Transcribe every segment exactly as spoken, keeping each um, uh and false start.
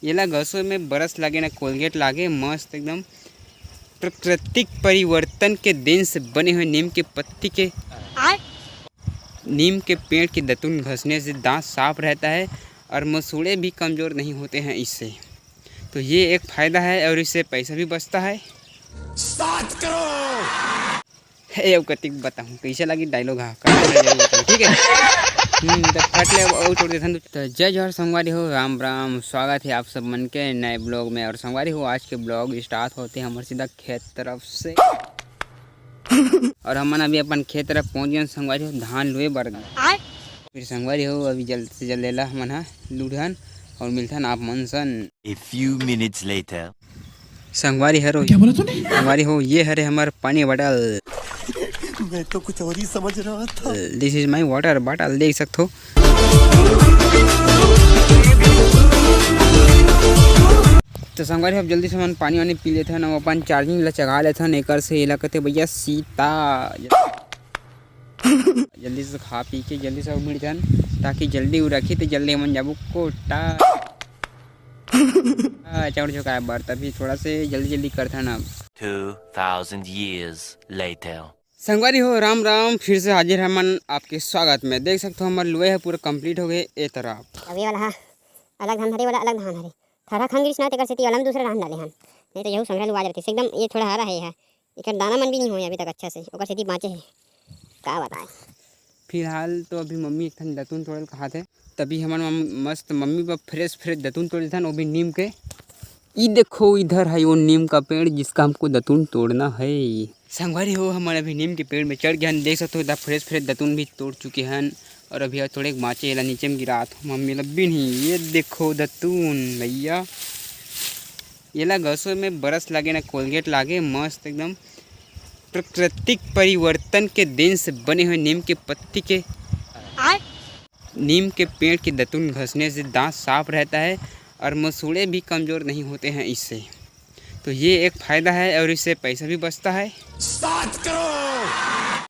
येला घसो में brush लागे ना Colgate लागे, मस्त एकदम प्राकृतिक परिवर्तन के देन से बने हुए नीम के पत्ती के। नीम के पेड़ की दतुन घसने से दांत साफ रहता है और मसूड़े भी कमज़ोर नहीं होते हैं इससे। तो ये एक फ़ायदा है और इससे पैसा भी बचता है। सात करोड़। ए, अब कतिक बताऊँ, कैसे लगी dialogue? हाँ, comment में जरूर बताऊँ, ठीक है। हम्म, तो फट ले, अब छोड़ देथन। तो जय जोहार संगवारी हो, राम राम, स्वागत है आप सब मन के नए vlog में। और संगवारी हो, आज के vlog start होते हैं हमारे सीधा खेत तरफ से। और हमन अभी अपन खेत तरफ पहुंच गए संगवारी हो, धान लुए बर। फिर संगवारी हो, अभी जल्द से जल्द लेला हमन हा लुढ़न और मिलथन आप मन सन। A few minutes later. संगवारी हरो, क्या बोला तूने? संगवारी हो, ये हरे हमर पानी bottle। मैं तो कुछ और ही समझ रहा था। This is my water bottle, देख सकथो। तो संगवारी, अब जल्दी से हमन पानी वानी पी लेथन अउ अपन charging ला चघा लेथन। एकर से एला कथे भैया सीता। जल्दी से खा पी के जल्दी से मिल जान, ताकि जल्दी उ रखी तो जल्दी हमन जाबो कोटा। आ, चौड़ चौका बर, तभी थोड़ा से जल्दी जल्दी करथन अब। Two thousand years later. संगवारी हो, राम राम, फिर से हाजिर हमन आपके स्वागत में। देख सकते हो, हमर लुए है पूरा complete हो गए ए तरफ। अभी वाला हा अलग धान हरे, वाला अलग धान हरे। थरहा खंग गिरिस ना, तेकर सेती वाला में दूसरा धान डाले हन, नहीं तो यहू संघरा लुआ जाते। एकदम ये थोड़ा हरा है, ये हा। एकर दाना मन भी नहीं होए अभी तक अच्छा से, ओकर सेती बाँचे हे। का बताएं? फिलहाल तो अभी मम्मी एक ठन दतुन तोड़े ल कहाथे, तभी हमन मम-, मस्त मम्मी बर fresh fresh दतुन तोड़ देथन, वो भी नीम के। ई देखो, इधर है वो नीम का पेड़ जिसका हमको दतुन तोड़ना है। संगवारी हो, हमन अभी नीम के पेड़ में चढ़ गए हन, देख सकते हो, इधर fresh fresh दतुन भी तोड़ चुके हन। और अभी थोड़े बाँचे, एला नीचे में गिरात हो मम्मी ला बिनही। ये देखो दतुन भैया, येला घसो में brush लागे ना Colgate लागे, मस्त एकदम प्राकृतिक परिवर्तन के देन से बने हुए नीम के पत्ती के, नीम के पेड़ की दतुन घसने से दांत साफ रहता है और मसूड़े भी कमज़ोर नहीं होते हैं इससे। तो ये एक फ़ायदा है और इससे पैसा भी बचता है। सात करोड़।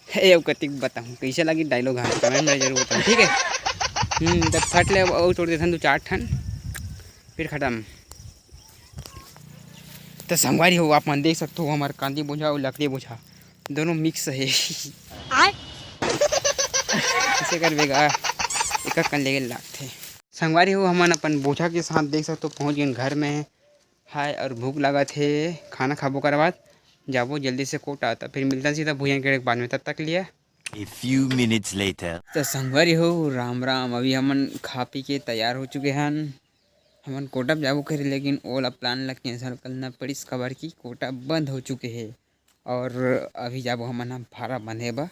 ए, अब कतिक बताऊँ, कैसे लगी dialogue? हाँ, comment में जरूर बताऊँ, ठीक है। हम्म, तब फट ले, अब और तोड़ देथन दो चार ठन, फिर खत्म। तो संगवारी हो, आप मन देख सकते हो, हमार कांदी बोझा और लकड़ी बोझा दोनों mix है। आय। इसे कर बेगा, एक कन लेके लागथे। संगवारी हो, हमन अपन बोझा के साथ देख सकते हो, पहुँच गए घर में। हाय, और भूख लागत हे, खाना खाबो कर बाद जाबो जल्दी से कोटा, त फिर मिलता सीधा भुइयां के बाद में। तब तक लिए A few minutes later. तो संगवारी हो, राम राम। अभी हमन खा पी के तैयार हो चुके हन। हमन कोटा जाबो करे, लेकिन ओला plan ला cancel करना पड़िस, काबर कि कोटा बंद हो चुके हे। और अभी जाबो हमन ह भारा बांधे बर,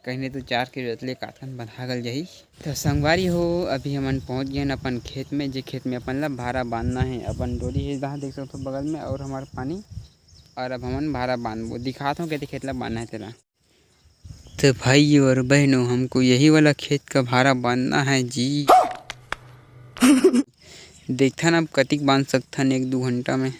कहीं नहीं तो चार के जोतले कातकन बंधा गल जाही। तो संगवारी हो, अभी हमन पहुंच गए हन अपन खेत में, जे खेत में अपन ला भारा बांधना है। अपन डोरी हे, जहाँ देख सकथो बगल में, और हमार पानी, और अब हमन भारा बांधबो। दिखात हूँ, कहते खेत ला बांधना है तेला। तो भाइयों और बहनों, हमको यही वाला खेत का भारा बांधना है जी। देखथन अब कतिक बांध सकथन एक दू घंटा में।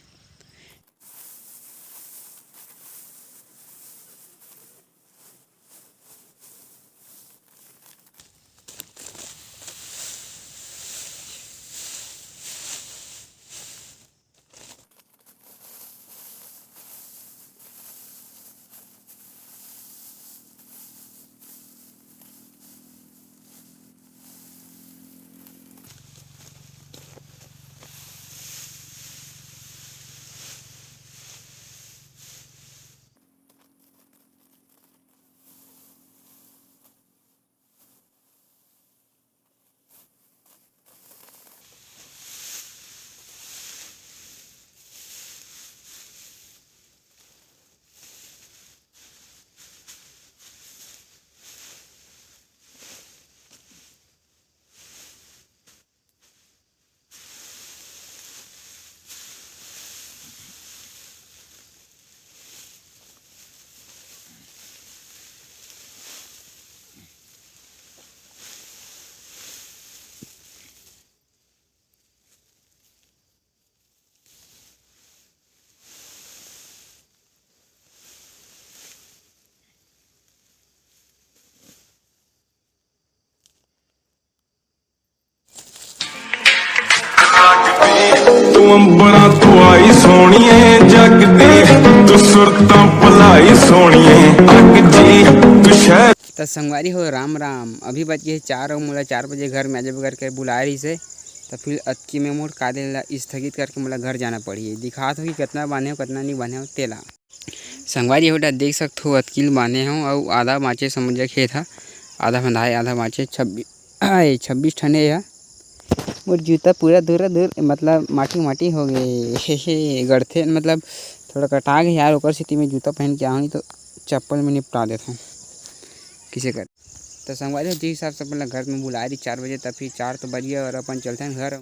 अंबरा तू आई सोनिए, जग दे तू सुरतां भलाई सोनिए, अक जी तू शहर। त संगवारी हो, राम राम। अभी बज गे हे चार, अउ मोला चार बजे घर में आ जाबे करके बुलाए रहिस हे। त फिर अतकी में मोर कादे ला स्थगित करके मोला घर जाना पड़ही। दिखात हो कि कतना बांधे हो, कतना नहीं बांधे हो तेला। संगवारी हो, देख सकत हो, अतकी ल बांधे हो अउ आधा बांचे समुझ खेत हा, आधा बंधाए, आधा बांचे। छब्बीस, आए, छब्बीस ठन हे या। मोर जूता पूरा धुरा धुर, मतलब माटी माटी हो गे। हे, हे, गड़थे, मतलब थोड़ा कटा गे यार, ओकर सेती मैं जूता पहन के आहूँ, नहीं तो चप्पल में निपटा देथों। किसे कर? त संगवारी हो, जिस हिसाब से अपन ला घर में बुलाए रही चार बजे, त फिर चार तो बज गया और अपन चलते हैं घर।